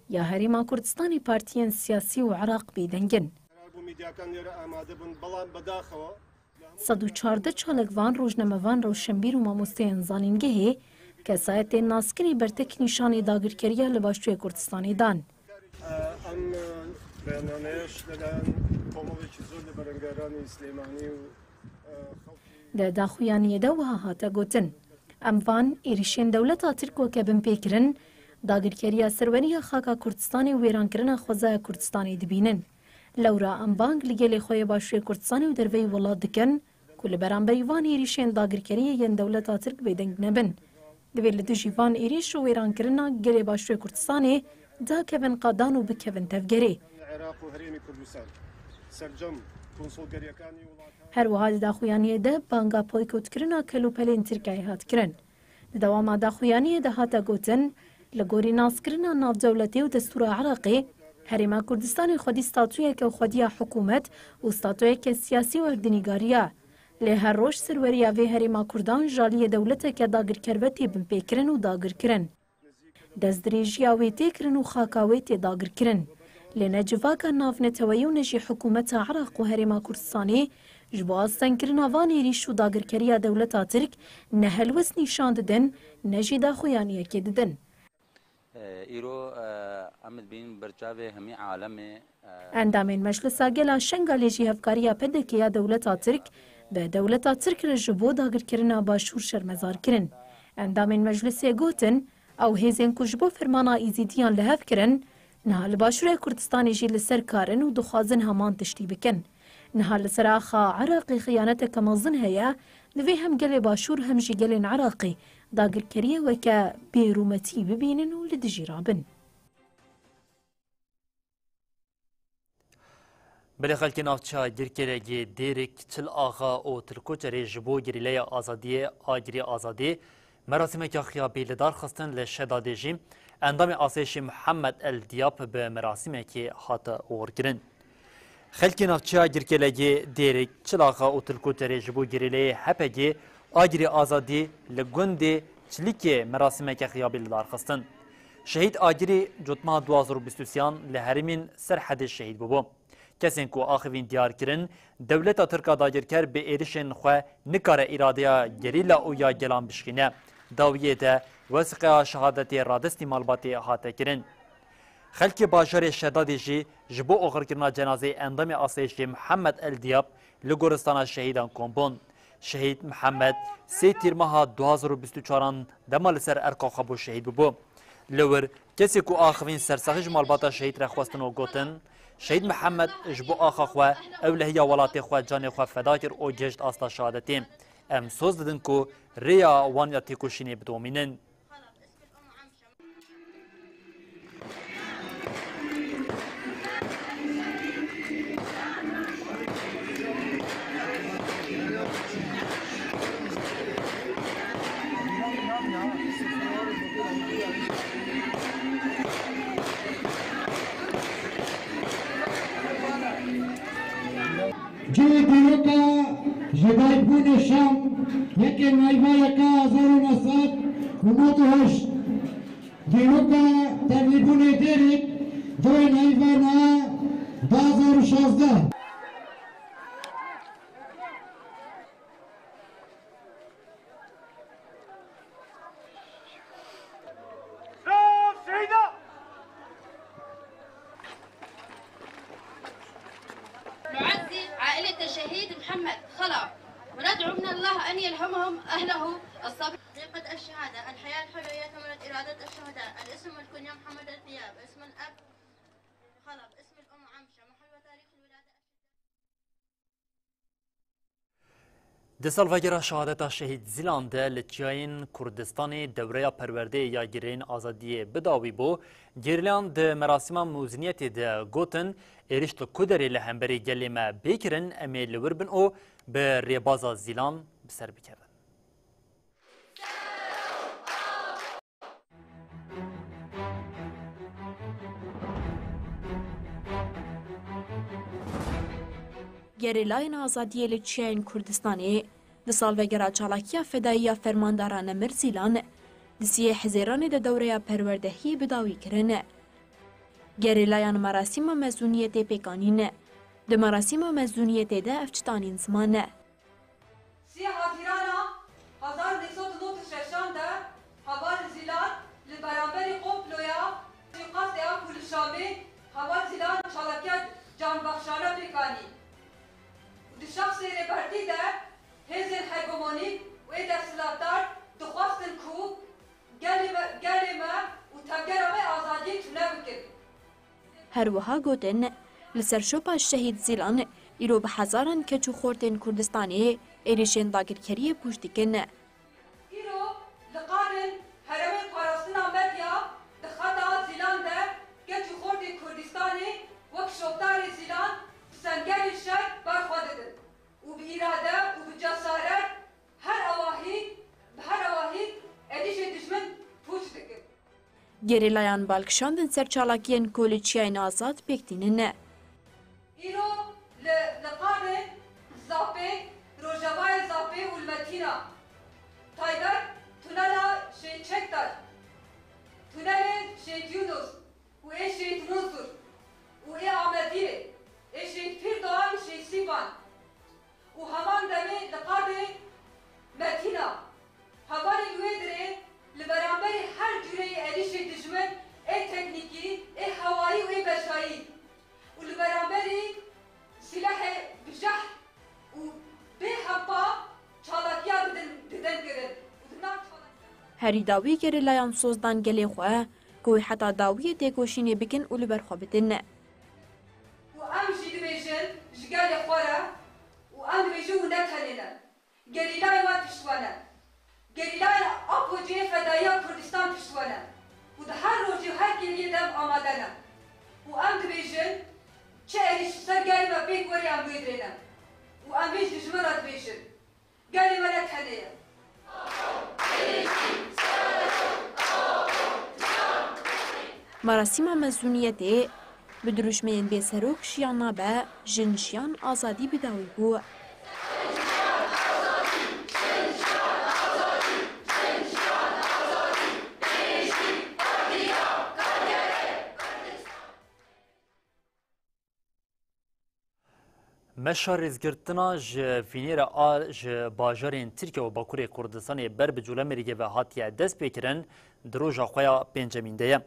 ya Herêma Kurdistanê, partiyên siyasî û Iraq bêdeng in. Karar bû medyakan lêre amade bûn, belam bedaxewa Sed û çardeh çalakvan, rojnamevan, rewşenbîr û mamosteyên zanîngehê kesayetên naskirî bertek nîşanê dagirkeriya li Başûrê Kurdistanê dan. Em, e, beyannameyeş li Komelekî Zor li Berengeranî Silêmanî û, e, xelkî Di daxuyaniyê de wiha hate gotin, Em van êrişên dewleta Tirk weke binpêkirin, dagirkeriya serweriya xaka Kurdistanê û wêrankirina xwezaya Kurdistanê dibînin. Lewra em bang li gelê xwe yê Başûrê Kurdistanê û derveyî welat dikin ku li beramberî van êrîşên dagirkeriyê yên dewleta Tirk bêdeng nebin. Divê li dijî van êrîş û wêrankirina gelê Başûrê Kurdistanê dakevin qadan û bikevin tevgerê. Iraq û Herêmê Kurdistan sercem konsolgeriyekanî welat Her wiha di daxuyaniyê de banga boykotkirina kelûpelên Tirkiyeyê hat kirin. Di dewama daxuyaniyê de hate gotin, Li gorî naskirina navdewletî û destûra Iraqê, Herêma Kurdistanê xwedî statuyeke û xwediya hikûmet û statuyeke siyasî û erdnîgarî ye. Lê her roj serweriya vê herêma Kurdan ji aliyê dewleteke dagirker ve tê binpêkirin û dagirkirin. Destdirêjiya wê tê kirin û xaka wê tê dagirkirin. Lê ne civaka navneteweyî û ne jî hikûmeta Iraq û Herêma Kurdistanê ji bo astengkirina van êrîş û dagirkeriya dewleta Tirk ne helwest nîşan didin, ne jî daxuyaniyekê didin. Îro, em dibînin ber çavê hemî alemê, Endamên Meclisa Gel a Şengalê jî hevkariya P D K ya dewleta Tirk bi dewleta Tirk re ji bo dagirkirina Başûr şermezar kirin. Endamên Meclisê gotin, ew hêzên ku ji bo fermana Êzîdiyan li hev kirin, niha li Başûrê Kurdistanê jî li ser kar in û dixwazin heman tiştî bikin. Niha li ser axa Iraqê xiyaneteke mezin heye, divê hem gelê Başûr hem jî gelên Iraqê dagirkeriyê weke bêrûmetî bibînin û li dijî rabin. Belê xelkê navçeya Girkêlegê, Dêrik, Çil Axa û Til Koçerê ji bo gerîleya azadiyê, Agirî Azadî, merasîmeke xiyabî li dar xistin. Li Şedadê jî endamê asayişê Mihemed El Diyab bi merasîmekê hate oxirkirin. Xelkê navçeya Girkêlegê, Dêrik, Çil Axa û Til Koçerê ji bo gerîleyê H P G Agirî Azadî li gundê Çilikê merasîmeke xiyabî li dar xistin. Şehîd Agirî cotmeha du hazar û bîst û sêyan li herêmên Serhedê şehîd bûbû. Kesên ku axivîn diyar kirin, dewleta Tirk a dagirker bi êrişên xwe nikare îradeya gerîla û ya gelan bişkîne. Dawiyê de wesiqeya şehadetê radestî malbatê hate kirin. Xelkê bajarê Şedadê jî ji bo oxirkirina cenazeyê endamê asayişê Mihemed El Diyab li goristana şehîdan kom bûn. Şehîd Mihemed sê Tîrmeha du hazar û bîst û çaran dema li ser erka xwe bû şehîd bûbû. Li wir kesê ku axivîn sersaxî ji malbata şehîd re xwestin û gotin, Şehîd Mihemed ji bo axa xwe, ewlehiya welatê xwe, canê xwe feda kir û gihişt asta şehadetê. Em soz didin ku rêya wan ya têkoşînê bidomînin. Cihê dîroka ji dayikbûnê Şam, yekê Nayva yeka hezar û neh sed Hûmat û heşt. Dîroka tevlîbûnê Dêrîk, doyê nayîvana du hazar û şazdeh. نعزي عائلة الشهيد محمد خلف، وندعو من الله أن يلهمهم أهله الصبر. حقيقة الشهادة، الحياة الحلوة هي ثمرة إرادة الشهداء. الاسم والكنية محمد الثياب، اسم الأب خلف، اسم الأم عمشة، محل وتاريخ الولادة. Di salvegera şehadeta Şehîd Zîlan de li çiyayên Kurdistanê dewreya perwerdeyê ya Gerîlayên Azadiyê bi dawî bû. Gerîlayan di merasîma mezûniyetê de gotin, êrîş li ku derê li hemberî gelê me bê kirin, em ê li wir bin û bi rêbaza Zîlan bi ser bikevin. Gerîlayên Azadiyê li çiyayên Kurdistanê di salvegera çalakiya fedayî ya Fermandara Nemir Zîlan di siyê Hizêranê de dewreya perwerdehiyê bi dawî kirin. Gerîlayan merasîma mezûniyetê pêk anîn. Di merasîma mezûniyetê de ev tişt anîn ziman. Siyê Hezîrana hezar û neh sed û nod û şeşan de heval Zîlan li beramberî komploya suîqastê ya ku li Şamê heval Zîlan çalakiya canbexşane pêk anî û di şexsê Rêbertî de hêzên hegemonîk û ê desthilatdar dixwestin ku gelê me, gelê me û tevgera me azadiyê tune bikin. Her wiha gotin, li ser şopa Şehîd Zîlan îro bi hezaran keç û xortên Kurdistanê êrîşên dagirkeriyê pûç dikin. Îro li qadên herêmên parastina Medya di xeta Zîlan de keç û xortên Kurdistanê wek şopdarê Zîlan bi sengerê şer ber xwe didin û bi îrade û bi cesaret her awahî, bi her awahî êrîşê dijmin pûç dikin. Gerîlayan bal kişandin ser çalakiyên ku li çiyayên azad pêk tînin. Îro li, li qadên Zapê, rojavayê Zapê û li Metîna taybet tunela Şehîd Çektaş, tunelê Şehîd Yunus û ê Şehîd Munzur û ê Amediyê, ê Şehîd Pîrdoğan û Şehîd Sîvan, û heman demê li qadê Metîna. Hevalên wê dirê li beramberî her cûreyê êrîşê dijmin, ê teknîkî, ê hewayî û ê beşayî û li beramberî silehê bi jehr û bê hempa çalakiya didin, didin kirin û di nav çalakiya Herî dawî gerîlayan soz dan gelê xwe ku wê heta dawiyê têkoşînê bikin û li ber xwe bidin. Û em jî dibêjin ji gelê xwe re û em dibêjin û ne tenê ne. Gerîlayên we pişt we ne. Gerîlayên Apo cihê fedayî ya Kurdistan pişt we ne. Û di her rojê û her kêliyê de em amade ne. Û em dibêjin, çi êrîş ser gelê me pêk werî em wê dirê ne. Û em vê ji dijmin re dibêjin. Gelê me ne tenê ye. Merasîma mezûniyetê bi dirûşmeyên bê serok Jiyan nabe, Jin, Jiyan, Azadî bi dawî bû. Meşa rêzgirtina ji Vînêre a ji bajarên Tirkiye û Bakurê Kurdistanê ber bi Colemêrgê ve hatiye destpêkirin, di roja xwe ya pêncemîn de ye.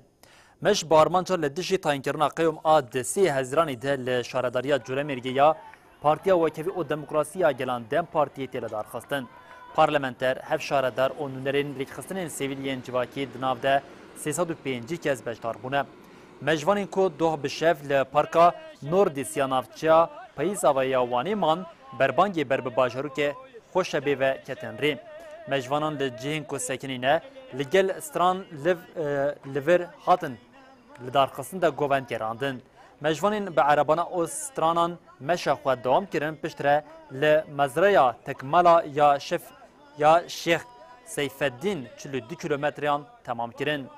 Meş bi armanca li dijî tayînkirina qeyûm a di sê Hezîranê de li şaredariya Colemêrgê ya Partiya Wekhevî û Demokrasî ya Gelan, DEM Partiyê tê lidarxistin. Parlamenter, hevşaredar û nûnerên rêkxistinên sivîl yên civakî di nav de sê sed û pêncî kes beşdar bûne. Mejvanên ku doh bi şev li Parka Nordîs ya navçeya Payîzava ya Wanê man, berbangê ber bi bajarokê Xoşebê ve ketin rê. Mejvanan li cihên ku sekinîne, li gel stran liv, e, li vir hatin lidarxistin de govend gerandin. Mejvanên bi erebana û stranan meşa xwe dewam kirin, piştre li mezreya Tekmala ya Şef ya Şêx Seyfeddîn çil û du kîlometreyan temam kirin.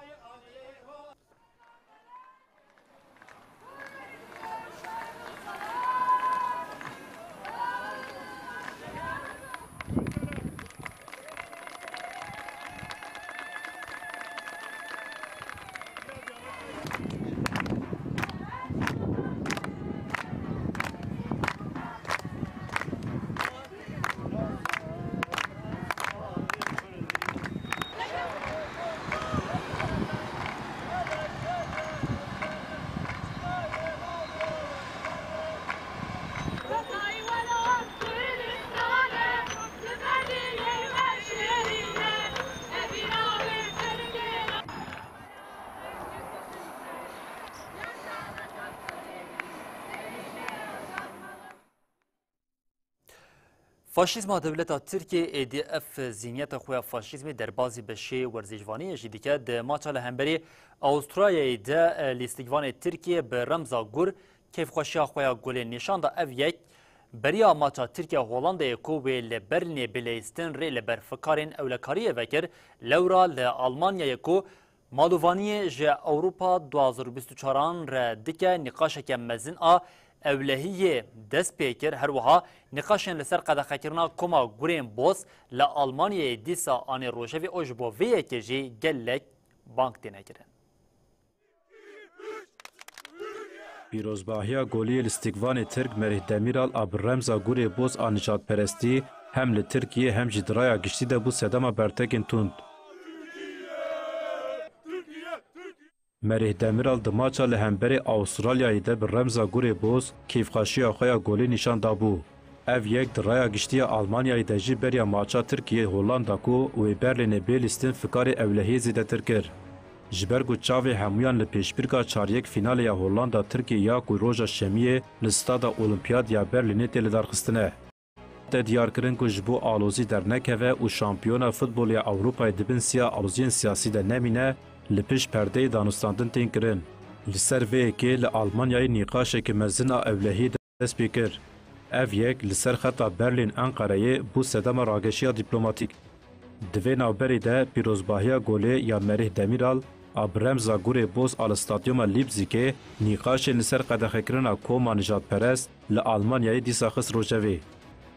Faşîzma dewleta Tirkiyê êdî ev zîniyeta xwe ya faşîzmê derbazî beşê werzîcvaniyê jî dike. Di maça li hemberî Avustralyayê de, e, lîstikvanê Tirkiyê bi remza gur kêfxweşiya xwe ya golê nîşan da. Ev yek beriya maça Tirkiye Holandayê ku wê li Berlînê bê leyîstin rê li ber fikarên ewlekariyê vekir, lewra li Almanyayê ku malûvaniyê ji Ewropa du hazar û bîst û çaran re dike, nîqaşeke mezin a ewlehiyê dest pê kir. Her wiha nîqaşên li ser qedexekirina koma gurên boz li Almanyayê dîsa anî rojevê û ji bo vê yekê jî gelek bang têne kirin. Pîrozbahiya goliyê lîstikvanê Tirk Merih Demîral a bi remza gurê boz a nijadperestî hem li Tirkiyê hem jî di raya giştî de bû sedema bertekên tund. Merih Demîral di maça li hemberê Avustralyayê de bi remza gurê boz kêfxweşiya xwe ya golî nîşan dabû. Ev yek di raya giştî ya Almanyayê de jî beriya maça Tirkiye Hollanda ku wê Berlînê bê lîstin fikarê ewlehiyê zêdetir kir. Ji ber ku çavê hemûyan li pêşbîrka çar yek finalê ya Hollanda Tirkiye ya ku roja şemiyê li Stada Olimpiyad ya Berlînê tê lidarxistine. Te diyar kirin ku ji bo alozî dernekeve û şampiyona futbolê ya Ewropayê di bin siya aloziyên siyasî de nemîne, li pişt perdeyê danûstandin tên kirin. Li ser vê yekê li Almanyayê nîqaşeke mezin a ewlehiyê dest pê kir. Ev yek li ser xeta Berlîn-Enqereyê bû sedema rageşiya dîplomatîk. Di vê navberê de pîrozbahiya golê ya Merih Demîral a bi remza gurê boz a li stadyuma Lîpzîgê nîqaşên li ser qedexekirina koma nijadperest li Almanyayê dîsa xist rojevê.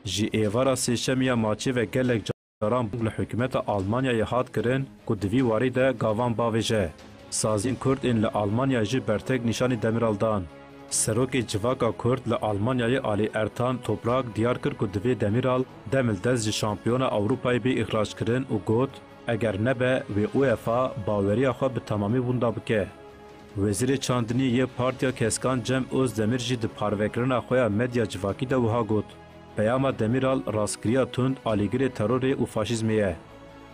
Ji êvara sêşemî ya maçê ve gelek caran bang li hikûmeta Almanyayê hat kirin ku di vî warî de gavan bavêje. Saziyên Kurd ên li Almanyayê jî bertek nîşanî Demîral dan. Serokê Civaka Kurd li Almanyayê Alî Ertan Toprak diyar kir ku divê Demîral dem li dest ji şampiyona Ewropayê bê îxrackirin û got, eger nebe, wê UEFA baweriya xwe bi temamî winda bike. Wezîrê Çandiniyê yê Partiya Keskan Cem Ozdemîr jî di parvekirina xwe ya medya civakî de wiha got, peyama Demîral rastgiriya tund alîgirê terorê û faşîzmê ye.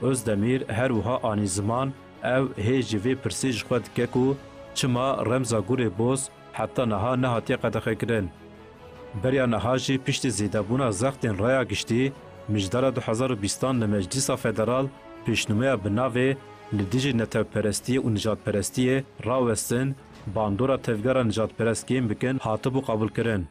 Ozdemîr her wiha anî ziman, ew hê ji vê pirsê ji xwe dike ku çima remza gurê boz heta niha nehatiye qedexekirin. Beriya niha jî piştî zêdebûna zextên raya giştî, mijdara du hezar û bîstan li Meclîsa Federal pêşnûmeya bi navê Li dijî netewperestiyê û nijadperestiyê rawestin, bandora tevgera nijadperest kêm bikin, hatibû qebûlkirin.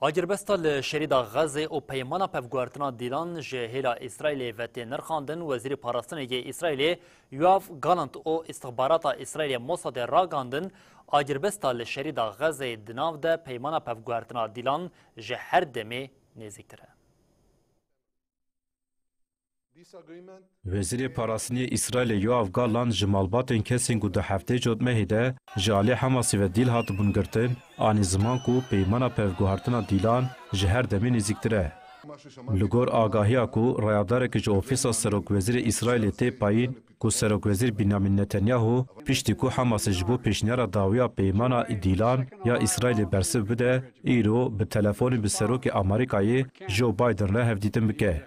Agirbesta li şerîda Xezê û peymana pevguhertina dîlan ji hêla Îsraîlê ve tê nirxandin. Wezîrê Parastinê yê Îsraîlê Yoav Gallant û îstixbarata Îsraîlê Mossadê ragandin, agirbesta li şerîda Xezê di nav de peymana pevguhertina dîlan ji her demê nêzîktir e. Wezîrê Parastinê Îsraîlê Yoav Gallant ji malbatên kesên ku di heftê Cotmehê de ji alî Hemasê ve dîl hatibûn girtin, anî ziman ku peymana pevguhertina dîlan ji her demê nêzîktir e. Li gor agahiya ku rayedareke ji Ofîsa Serokwezîrê Îsraîlê tê payîn, ku Serokwezîr Binyamin Netanyahu piştî ku Hemasê ji bo pêşniyara dawiya peymana dîlan ya Îsraîlê bersiv bide, îro bi telefonê bi Serokê Amerîkayê Joe Biden re hevdîtin bike.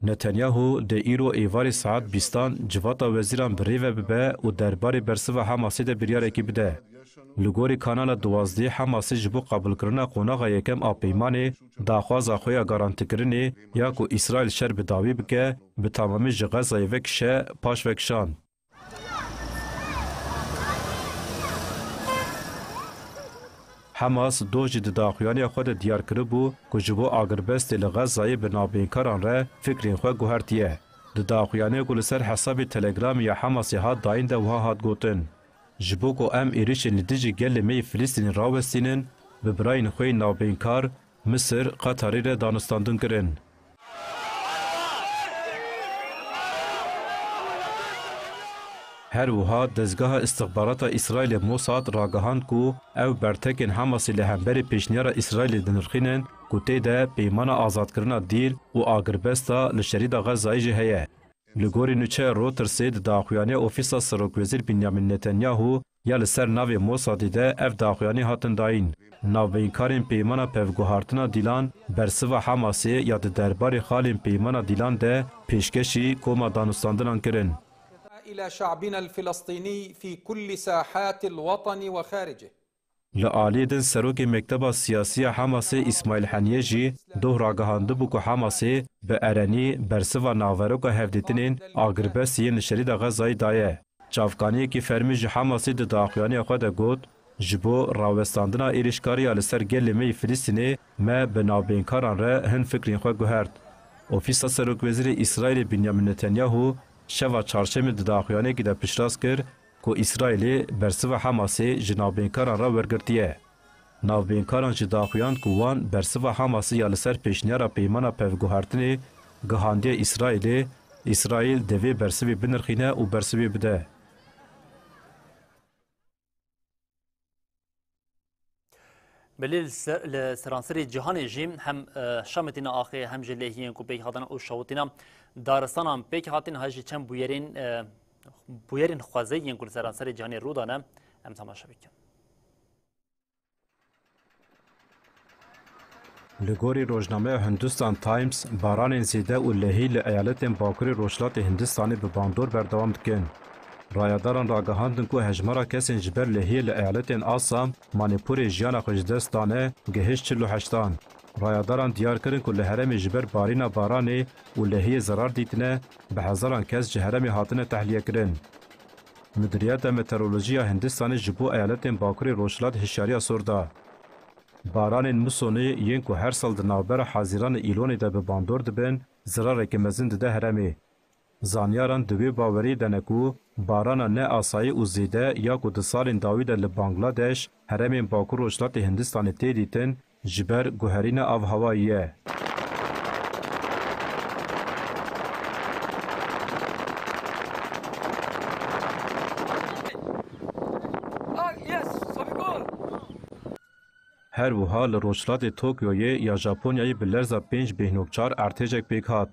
Netanyahu dê îro êvarê saet bîstan civata wezîran bi rê ve bibe û derbarê bersiva Hemasê de biryarekî bide. Li gorî Kanala duwazdeh, Hemasê ji bo qebûlkirina qonaxa yekem a peymanê daxwaza xwe ya garantikirinê ya ku Îsraîl şer bi dawî bike, bi temamî ji Xezayê vekişe, paş ve kişand. Hemas doh jî di daxuyaniya xwe de diyar kiribû ku ji bo agirbestê li Xezayê bi navbeyinkaran re fikrên xwe guhertiye. Di daxuyaniyê ku li ser hesabê Telegramê ya Hemasê hat dayîn de wiha hat gotin, ji bo ku em êrişên li dijî gelê me yê Filistînê rawestînin, bi birayên xwe yê navbeynkar Misir, Qetarê re danûstandin kirin. Her wiha dezgeha îstixbarata Îsraîlê Mossad ragihand ku ew bertekên Hemasê li hemberî pêşniyara Îsraîlê dinirxînin ku tê de peymana azadkirina dîl û agirbesta li şerîda Xezayê jî heye. Li gorî nûçeya Reutersê di daxuyaniya Ofîsa Serokwezîr Binyamin Netanyahu ya li ser navê Mossadê de ev daxuyanî hatin dayîn. Navbeyinkarên Peymana Pevguhartina Dîlan bersiva Hemasê ya di derbarê xalên Peymana Dîlan de pêşkêşî koma danûstandinan kirin. إلى شعبنا الفلسطيني في كل ساحات الوطن وخارجه. Li aliyê din serokê Mekteba Siyasî ya Hamasê Îsmaîl Heniyê jî doh ragihandibû ku Hamasê bi erenî bersiva naveroka hevdîtinên agirbestî yên li Şerîda Xezayê daye. Çavkaniyekî fermî ji Hamasê di daxuyaniya xwe de got, ji bo rawestandina êrişkariya li ser gelê me yê Filistînê me bi navbênkaran re hin fikrên xwe guhert. Ofîsa Serokwezîrê Îsraîlê Binyamin Netanyahu şeva çarşemê di daxuyaniyekî de piştrast kir ku Îsraîlê bersiva Hamasê ji navbênkaran re wergirtiye. Navbênkaran jî daxuyand ku wan bersiva Hamasê ya li ser pêşniyara peymana pevguhertinê gihandiye Îsraîlê, Îsraîl divê bersivê binirxîne û bersivê bide. Belê li ser, li seranserê cîhanê jî hem, e, şametîna axê hem jî lêhiyên ku pêk hatine û şewitîna daristanan pêk hatin, ha jî çend bûyerên, e, bûyerên xwezê yên ku li seranserê cîhanê rû dane, em temaşe bikin. Li gorî rojnameya Hindustan Times, baranên zêde û lehî li eyaletên Bakurê Rojhilatê Hindistanê bi bandor berdewam dikin. Rayedaran ragihandin ku hejmara kesên ji ber lehiyê li eyaletên Assam, Manipurê jiyana xwe ji dest dane, gihişt çil û heştan. Rayedaran diyar kirin ku li herêmê ji ber barîna baranê û lehiyê zerar dîtine, bi hezaran kes ji herêmê hatine tehliyekirin. Mudiriyeta Meteorolojî ya Hindistanê ji bo eyaletên Bakurê Rojhilat hişyariya sor da. Baranên musonê yên ku her sal di navbera Hazîran û Îlonê de bi bandor dibin, zirareke mezin dide herêmê. Zanyaran di wê baweriyê de ne ku barana ne asayî û zêde ya ku di salên dawî de li Bangladeş, herêmên Bakur Rojhilatê Hindistanê tê dîtin, ji ber guherîna avhewayê ye. Her wiha li rojhilatê Tokyoyê ya Japonyayê bi lerza pênc bêhn û çar erdhêjek pêk hat.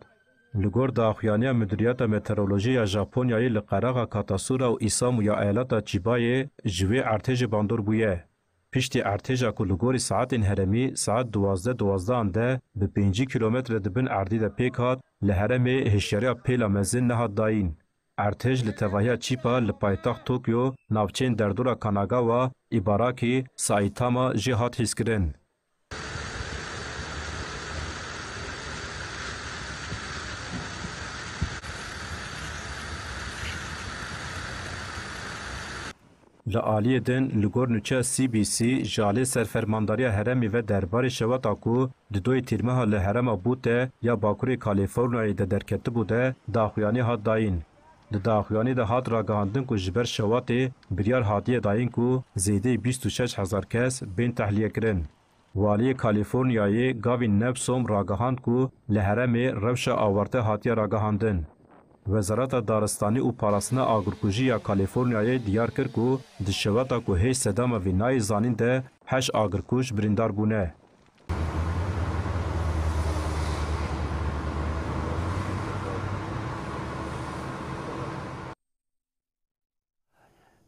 Li gor daxuyaniya Mudiriyeta Meteorolojiyê ya Japonyayê li qeraxa Katasura û Isamu ya eyaleta Chibayê ji wê erdhêjê bandor bûye. Piştî erdhêja ku li gorî saetên herêmî saet duwazdeh duwazdehan de bi pêncî kîlometre di bin erdî de pêk hat, li herêmê hişyariya pêla mezin nehat dayîn. Erdhêj li tevahiya Chiba li paytext Tokyo, navçeyên derdora Kanagawa, Ibaraki, Saitama jî hat hîskirin. Li aliyê din, li gor nûçeya C B C, ji aliyê Serfermandariya Herêmê ve derbarê şewata ku di doyê tîrmeha li herêma Butte ya Bakurê Kalîforniyayê de derketibû de daxuyanî hat dayîn. Di daxuyanî de hat ragihandin ku ji ber şewatê biryar hatiye dayîn ku zêdeyî bîst û şeş hezar kes bên tehliyekirin. Waliyê Kalîforniyayê Gavin Newsom ragihand ku li herêmê rewşa awarte hatiye ragihandin. Wezareta Daristanî û Parastina Agirkujî ya Kalîforniyayê diyar kir ku di şewata ku hêj sedema vî nayê zanîn de heşt agirkuj birîndar bûne.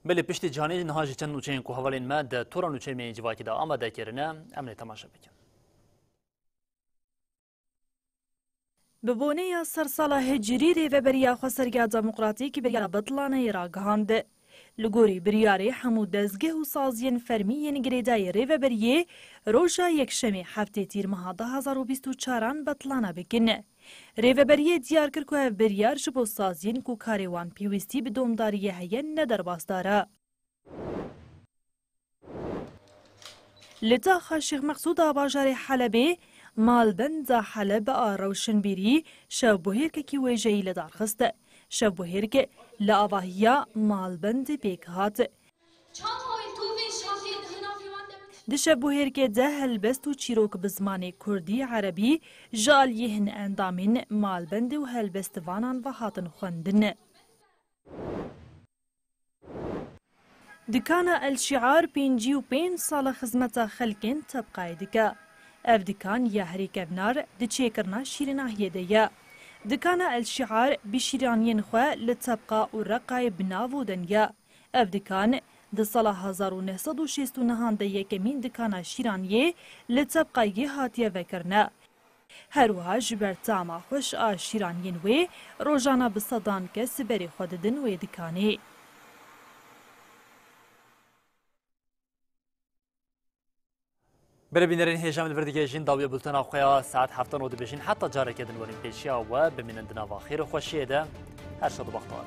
Belê piştî cîhanê niha ji çend nûçeyên ku hevalên me di tora nûçeyên me yên civakî de amade kirine, em lê temaşe bikin. Bi boneya sersala hicrî Rêveberiya Xweserî ya Demokratîk biryara betlaneyê ragihand. Li gorî biryarê hemû dezgeh û saziyên fermî yên girêdayî Rêveberiyê roja Yekşemê heftê Tîrmeha du hazar û bîst û çaran betlana bikin. Rêveberiyê diyar kir ku ev biryar ji bo saziyên ku karê wan pêwîstî bi domdariyê heye ne derbasdar e. Li taxa Şêx Meqsûd a bajarê Helebê, malbenda Heleb a rewşinbîrî şevbûhêrkekî wêjeyî li dar xist. Şevbûhêrk li avahiya malbendê pêk hat. Di şevbûhêrkê de helbest û çîrok bi zimanê kurdî, erebî, ji aliyê hin endamên malbendê û helbestvanan ve hatin xwendin. Dikana El Şiar pêncî û pênc sala xizmeta xelkên Tebqayê dike. Ev dikan ya herî kevnar di çêkirina şîrînahiyê de ye. Dikana El Şiar bi şîraniyên xwe li Tebqa û Reqayê bi nav û deng e. Ev dikan di sala hezar û neh sed û şêst û nehan de yekemîn dikana şîraniyê li Tebqayê hatiye vekirine. Her wiha ji ber tama xweş a şîraniyên wê, rojana bi sedan kes berê xwe didin wê dikanê. Belê bînerên hêja, min li vir digihêjin dawiya bultena xwe ya saet heftan û dibêjin heta careke din werin pêşiya we, bimînin di nava xêr û xweşiyê de. Her şad û bextewar.